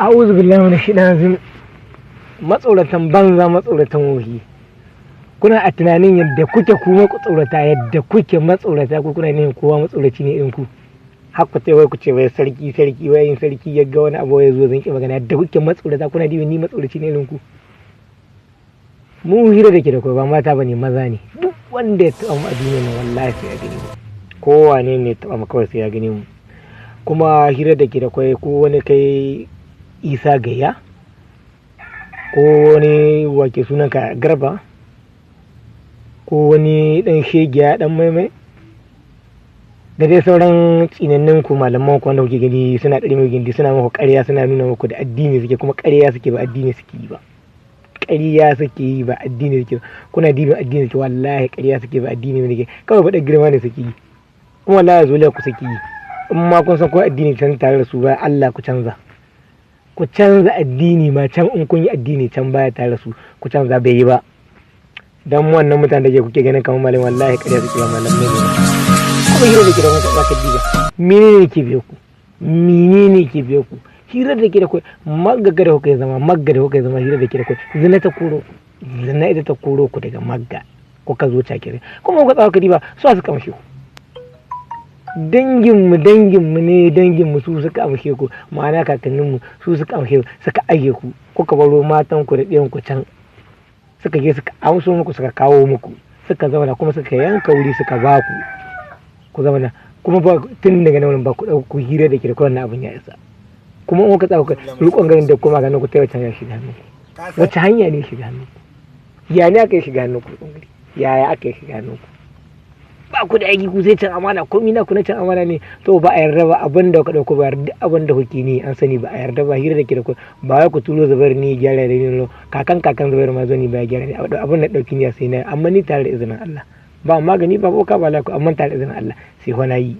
A'udhu billahi minash shaitanir rajim. Matsoratan banza, matsoratan wohi. Kuna a tunanin yadda kuke ku matsorata, yadda kuke matsorata ku kuna nihin kowa matsoraci ne irin ku. Har ku ce wai ku ce wai sarki sarki wai yin sarki ya ga wani abu ya zo zan ki magana, yadda kuke matsorata kuna dibin ni matsoraci ne irin ku. Mu hira da ke da kai ba mata bane, maza ne. Duk wanda ya taɓa mu a duniya nan wallahi sai ya gani mu. Kowane ne ya taɓa mu kawai sai ya gani mu. Kuma hira da ke da kwai ko wani kai Isa Gayya ko wani wake sunanka Garba ko wani dan shegiya dan maimai da dai sauran tsinannin ku malaman ku wanda kuke gani suna ɗari mai gindi, suna muku ƙarya, suna nuna muku da addini suke, kuma ƙarya suke ba addini suke yi ba. Ƙarya suke yi ba addini suke ba. Kuna dibin addini suke, wallahi ƙarya suke ba addini ne suke, kawai faɗa girma ne suke yi, kuma wallahi zoliya ku suke yi. In ma kun san ko addini can tare da su ba, Allah ku canza, ku canza addini ma can, in kun yi addini can baya tare da su ku canza, bai yi ba. Dan wannan mutanen da kuke ganin kamar malamai wallahi ƙarya suke ba malamai ne. Kuma hira da ke da wani ba ka diba menene ke biye ku, menene ke biye ku? Hira da ke da kai magga da kuka zama, magga da kuka zama, hira da ke da kai zina ta koro, zina ita ta koro ku daga magga kuka zo cakire, kuma kuka tsawo ka diba su suka amshe ku. Danginmu danginmu ne, danginmu su suka amshe ku, ma'ana kakanninmu su suka amshe ku, suka aje ku, kuka baro matan ku da ɗiyan ku can, suka je suka amso muku, suka kawo muku, suka zauna kuma suka yanka wuri suka ba ku, ku zauna. Kuma ba tun daga nan ba ku ɗauko hira da ke da wannan abin ya isa. Kuma in kuka tsaya kuka rikon garin da kuma ganin ku ta wace hanya shiga hannunku, wace hanya ne shiga hannunku, ya ne aka yi shiga hannunku, rikon gari yaya aka yi shiga hannunku? Ba ku da aiki ku sai cin amana, komi na ku na cin amana ne. To ba a yarda ba, abin da kuka dauko ba yarda, abin da kuke ni an sani ba a yarda ba. Hira da ke da ku ba wai ku turo Zubair ni gyara da ni, kakan kakan Zubair ma zo ni ba gyara ni, abin da dauki ni sai na, amma ni tare da izinin Allah ba magani ba boka ba laku, amma tare da izinin Allah sai fa na yi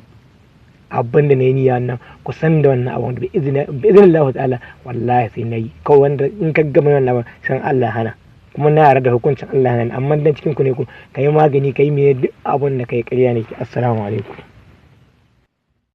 abin da na yi niyya nan, ku san da wannan abin da bi izinin Allah ta'ala wallahi sai na yi. Kawai wanda in ka gama wannan abin san Allah hana, kuma na yarda da hukuncin Allah nan, amma dan cikin ku ne ku kai magani kai me duk abin da kai ƙarya ne. Assalamu alaikum.